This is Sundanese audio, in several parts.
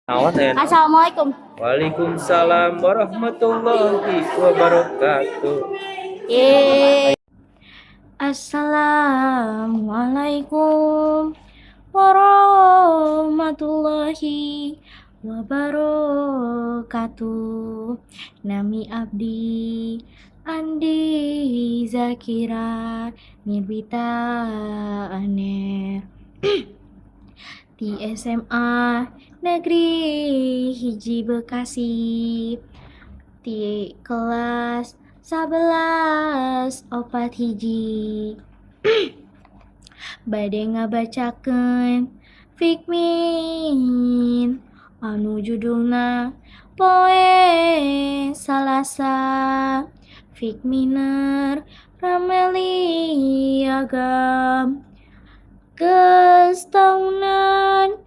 Naon aya naon? Assalamualaikum. Waalaikumsalam warahmatullahi wabarakatuh. Yeay. Assalamualaikum warahmatullahi wabarakatuh. Nami abdi Andi Zakira Nirbita Aner di SMA Negeri 1 Bekasi di kelas 11 41 bade ngabacakeun Fikmin anu judulna Poe Salasa. Fikminer Rameli Agam geus taunan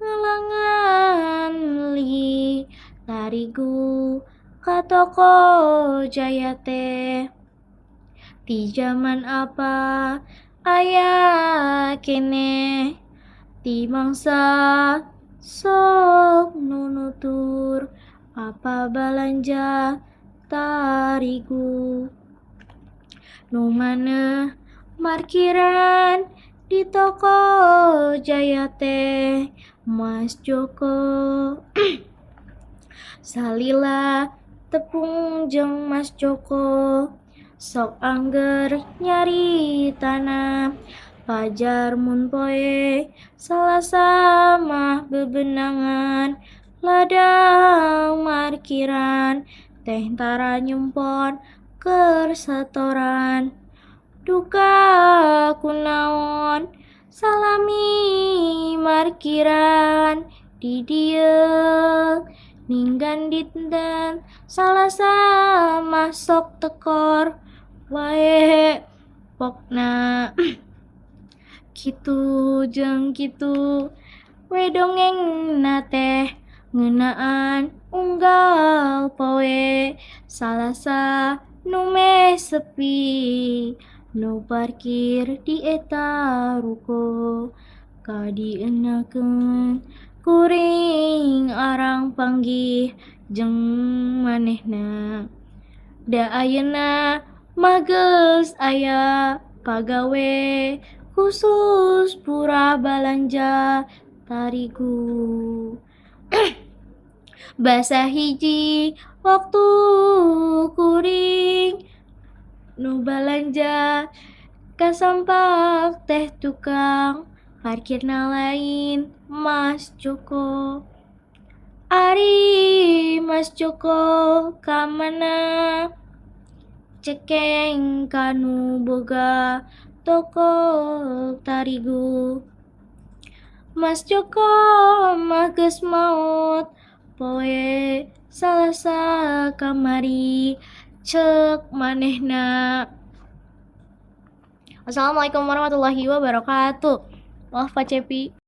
ngalangan meuli tarigu ka Toko Jaya teh. Ti jaman apa aya keneh ti mangsa sok nunutur apa balanja tarigu nu maneh markiran di Toko Jaya teh Mas Joko. Salila tepung jeung Mas Joko, sok angger nyaritana pajar mun poe Salasa mah bebenangan ladang markiran teh tara nyumpon keur setoran. Duka kunaon salami markiran di dieu ninggan dinten Salasa mah sok tekor wae. Pokna kitu jeung kitu we dongengna teh ngeunaan unggal poe Salasa nu meh sepi nu parkir di eta ruko. Kadieunakeun kuring arang panggih jeung manehna da ayeuna mah geus aya pagawe khusus purah balanja tarigu. Basa hiji waktu kuring nu balanja kasampak teh tukang parkirna lain Mas Joko. Ari Mas Joko ka mana? Cekeng ka nu boga toko tarigu. Mas Joko mah geus maot poe Salasa kamari, ceuk manehna. Wassalamualaikum warahmatullahi wabarakatuh. Maaf, Pak Cepi.